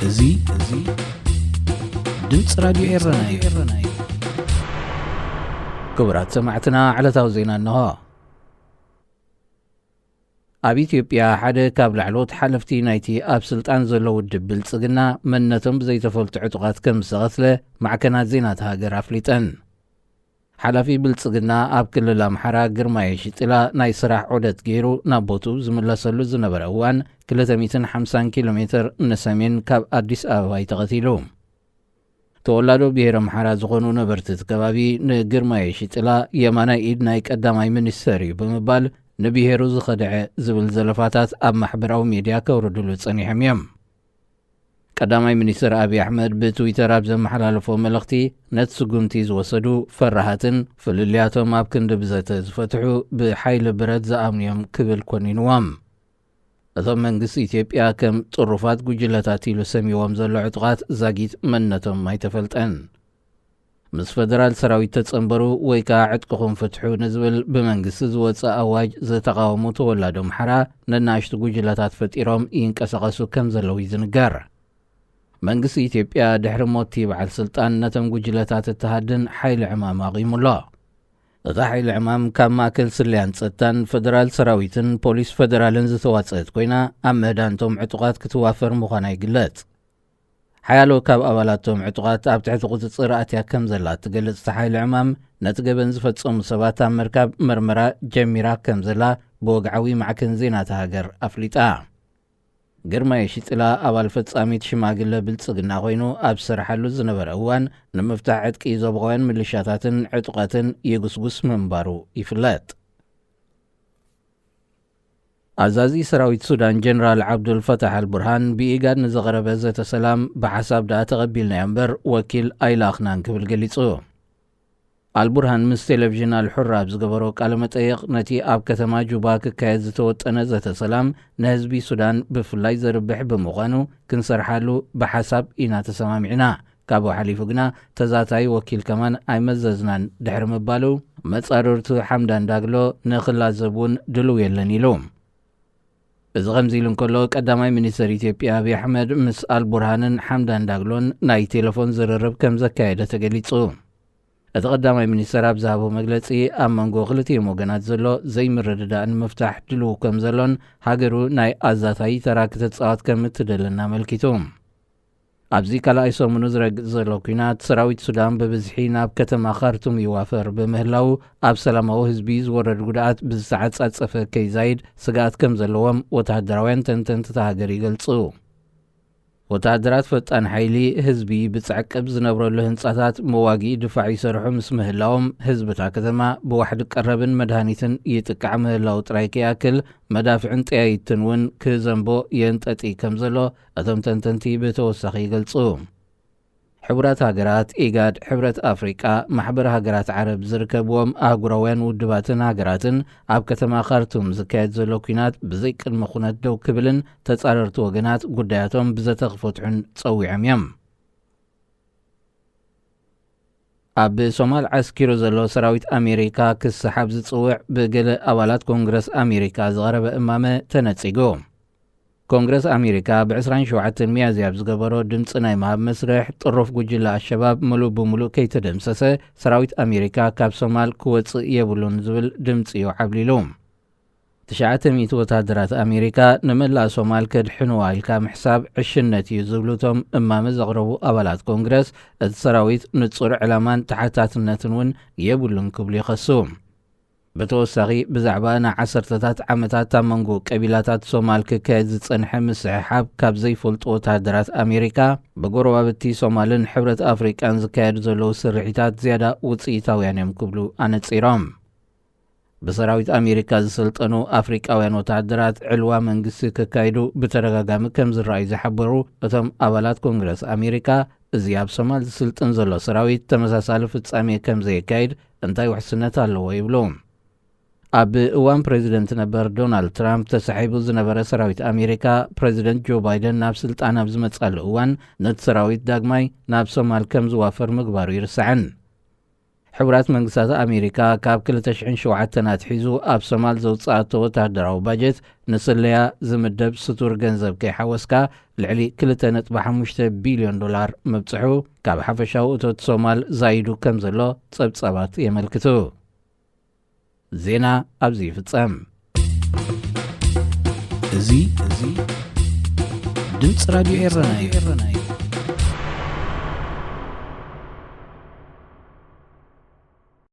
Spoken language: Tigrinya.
እዚ፣ እዚ ድምፂ ራዲዮ ኤረና እዩ። ክቡራት ሰማዕትና፣ ዕለታዊ ዜና እንሆ። ኣብ ኢትዮጵያ፣ ሓደ ካብ ላዕለዎት ሓለፍቲ ናይቲ ኣብ ስልጣን ዘሎ ውድብ ብልጽግና፣ መንነቶም ብዘይተፈልጡ ዕጡቓት ከም ዝተቐትለ ማዕከናት ዜና እታ ሃገር ኣፍሊጠን። ሓላፊ ብልጽግና ኣብ ክልል ኣምሓራ፣ ግርማይ ሽጥላ፣ ናይ ስራሕ ዑደት ገይሩ ናብ ቦትኡ ዝምለሰሉ ዝነበረ እዋን፣ ክልተ ሚእትን ሓምሳን ኪሎ ሜትር ንሰሜን ካብ ኣዲስ ኣበባ እዩ ተቐቲሉ። ተወላዶ ብሄር ኣምሓራ ዝኾኑ ነበርቲ እቲ ከባቢ፣ ንግርማይ ሽጥላ የማናይ ኢድ ናይ ቀዳማይ ሚኒስተር እዩ ብምባል፣ ንብሄሩ ዝኸድዐ ዝብል ዘለፋታት ኣብ ማሕበራዊ ሚድያ ከውርድሉ ጸኒሖም እዮም። ቀዳማይ ሚኒስተር ኣብይ ኣሕመድ ብትዊተር ኣብ ዘመሓላለፎ መልእኽቲ፣ ነቲ ስጉምቲ ዝወሰዱ ፈራሃትን ፍልልያቶም ኣብ ክንዲ ብዘተ ዝፈትሑ ብሓይሊ ብረት ዝኣምኑ እዮም ክብል ኮኒንዎም። እቶም መንግስቲ ኢትዮጵያ ከም ጥሩፋት ጉጅለታት ኢሉ ሰሚዎም ዘሎ ዕጡቓት ዛጊት መንነቶም ኣይተፈልጠን። ምስ ፈደራል ሰራዊት ተጸንበሩ ወይ ከኣ ዕጥቅኹም ፍትሑ ንዝብል ብመንግስቲ ዝወጸ ኣዋጅ ዝተቃወሙ ተወላዶ ኣምሓራ ነናእሽቱ ጉጅለታት ፈጢሮም ይንቀሳቐሱ ከም ዘለዉ እዩ ዝንገር። መንግስቲ ኢትዮጵያ ድሕሪ ሞት እቲ በዓል ስልጣን ነቶም ጉጅለታት እተሃድን ሓይሊ ዕማም ኣቒሙ ኣሎ። እታ ሓይሊ ዕማም ካብ ማእከል ስለያን ጸጥታን ፈደራል ሰራዊትን ፖሊስ ፈደራልን ዝተዋጸአት ኮይና፣ ኣብ ምህዳንቶም ዕጡቓት ክትዋፈር ምዃና ይግለጽ። ሓያሎ ካብ ኣባላቶም ዕጡቓት ኣብ ትሕቲ ቁጽጽር ኣትያ ከም ዘላ እትገልጽ እታ ሓይሊ ዕማም፣ ነቲ ገበን ዝፈጸሙ ሰባት ኣብ ምርካብ መርመራ ጀሚራ ከም ዘላ ብወግዓዊ ማዕከን ዜና እታ ሃገር ኣፍሊጣ። ግርማይ ሽጥላ ኣባል ፈጻሚት ሽማግለ ብልጽግና ኮይኑ ኣብ ዝሰርሓሉ ዝነበረ እዋን፣ ንምፍታሕ ዕጥቂ ዞባውያን ምልሻታትን ዕጡቓትን ይጉስጉስ ምንባሩ ይፍለጥ። ኣዛዚ ሰራዊት ሱዳን ጀነራል ዓብዱል ፈታሕ ኣልቡርሃን ብኢጋድ ንዘቕረበ ዘተ ሰላም ብሓሳብ ደኣ ተቐቢልናዮ እምበር ወኪል ኣይለኣኽናን ክብል ገሊጹ። ኣልቡርሃን ምስ ቴሌቪዥን ኣልሑራ ኣብ ዝገበሮ ቃለ መጠይቕ፣ ነቲ ኣብ ከተማ ጁባ ክካየድ ዝተወጠነ ዘተ ሰላም ንህዝቢ ሱዳን ብፍላይ ዘርብሕ ብምዃኑ ክንሰርሓሉ ብሓሳብ ኢና ተሰማሚዕና። ካብኡ ሓሊፉ ግና ተዛታይ ወኪል ከማን ኣይመዘዝናን ድሕሪ ምባሉ፣ መጻርርቱ ሓምዳን ዳግሎ ንኽላዘብ እውን ድልው የለን ኢሉ። እዚ ከምዚ ኢሉ እንከሎ፣ ቀዳማይ ሚኒስተር ኢትዮጵያ ኣብይ ኣሕመድ ምስ ኣልቡርሃንን ሓምዳን ዳግሎን ናይ ቴሌፎን ዝርርብ ከም ዘካየደ ተገሊጹ። እቲ ቀዳማይ ሚኒስተር ኣብ ዝሃቦ መግለጺ፣ ኣብ መንጎ ክልቲኦም ወገናት ዘሎ ዘይምርድዳእ ንምፍታሕ ድልው ከም ዘሎን ሃገሩ ናይ ኣዛታይ ተራ ክትጻወት ከም እትደልን ኣመልኪቱ። ኣብዚ ካልኣይ ሰሙኑ ዝረግጽ ዘሎ ኲናት፣ ሰራዊት ሱዳን ብብዝሒ ናብ ከተማ ካርቱም ይዋፈር ብምህላዉ፣ ኣብ ሰላማዊ ህዝቢ ዝወረድ ጉድኣት ብዝተዓጻጸፈ ከይዛይድ ስግኣት ከም ዘለዎም ወተሃደራውያን ተንተንቲ እታ ሃገር ይገልጹ። ወተሃደራት ፈጣን ሓይሊ፣ ህዝቢ ብጸዕቅብ ዝነብረሉ ህንጻታት መዋግኢ ድፋዕ ይሰርሑ ምስ ምህላዎም፣ ህዝቢ እታ ከተማ ብዋሕዲ ቀረብን መድሃኒትን ይጥቃዕ ምህላዉ ጥራይ ከይኣክል፣ መዳፍዕን ጠያይትን እውን ክዘንቦ የንጠጢ ከም ዘሎ እቶም ተንተንቲ ብተወሳኺ ይገልጹ። ሕቡራት ሃገራት፣ ኢጋድ፣ ሕብረት ኣፍሪቃ፣ ማሕበር ሃገራት ዓረብ ዝርከብዎም ኣህጉራውያን ውድባትን ሃገራትን ኣብ ከተማ ካርቱም ዝካየድ ዘሎ ኲናት ብዘይ ቅድመ ኩነት ደው ክብልን ተጻረርቲ ወገናት ጉዳያቶም ብዘተ ክፈትሑን ጸዊዖም እዮም። ኣብ ሶማል ዓስኪሩ ዘሎ ሰራዊት ኣሜሪካ ክሰሓብ ዝጽውዕ ብገለ ኣባላት ኮንግረስ ኣሜሪካ ዝቐረበ እማመ ተነጺጉ። ኮንግረስ ኣሜሪካ ብ ዕስራን ሸውዓተን ሚያዝያ ኣብ ዝገበሮ ድምፂ ናይ ምሃብ መስርሕ፣ ጥሩፍ ጉጅለ ኣሸባብ ምሉእ ብምሉእ ከይተደምሰሰ፣ ሰራዊት ኣሜሪካ ካብ ሶማል ክወፅእ የብሉን ዝብል ድምፂ እዩ ዓብሊሉ። ትሽዓተ ሚእቲ ወታደራት ኣሜሪካ ንመላእ ሶማል ከድሕንዋ ኢልካ ምሕሳብ ዕሽነት እዩ ዝብሉ እቶም እማመ ዘቕረቡ ኣባላት ኮንግረስ፣ እቲ ሰራዊት ንፁር ዕላማን ተሓታትነትን እውን የብሉን ክብሉ ይኸሱ። ብተወሳኺ፣ ብዛዕባ ንዓሰርተታት ዓመታት ኣብ መንጎ ቀቢላታት ሶማል ክካየድ ዝጸንሐ ምስሕሓብ ካብ ዘይፈልጡ ወተሃደራት ኣሜሪካ፣ ብጎረባብቲ ሶማልን ሕብረት ኣፍሪቃን ዝካየዱ ዘለዉ ስርሒታት ዝያዳ ውጽኢታውያን እዮም ክብሉ ኣነጺሮም። ብሰራዊት ኣሜሪካ ዝሰልጠኑ ኣፍሪቃውያን ወተሃደራት ዕልዋ መንግስቲ ክካይዱ ብተደጋጋሚ ከም ዝረኣዩ ዝሓበሩ እቶም ኣባላት ኮንግረስ ኣሜሪካ፣ እዚ ኣብ ሶማል ዝስልጥን ዘሎ ሰራዊት ተመሳሳሊ ፍጻሜ ከም ዘየካይድ እንታይ ውሕስነት ኣለዎ ይብሉ። ኣብ እዋን ፕሬዚደንት ነበር ዶናልድ ትራምፕ ተሳሒቡ ዝነበረ ሰራዊት ኣሜሪካ፣ ፕሬዚደንት ጆ ባይደን ናብ ስልጣን ኣብ ዝመጻሉ እዋን ነቲ ሰራዊት ዳግማይ ናብ ሶማል ከም ዝዋፈር ምግባሩ ይርሳዕን። ሕቡራት መንግስታት ኣሜሪካ ካብ ክልተ ሽሕን ሸውዓተን ኣትሒዙ ኣብ ሶማል ዘውፅኣቶ ወታደራዊ ባጀት ንስለያ ዝምደብ ስቱር ገንዘብ ከይሓወስካ ልዕሊ ክልተ ነጥቢ ሓሙሽተ ቢልዮን ዶላር ምብፅሑ ካብ ሓፈሻዊ እቶት ሶማል ዛይዱ ከም ዘሎ ፀብፀባት የመልክቱ። ዜና ኣብዚ ይፍፀም። እዚ እዚ ድምፂ ራዲዮ ኤረና እዩ።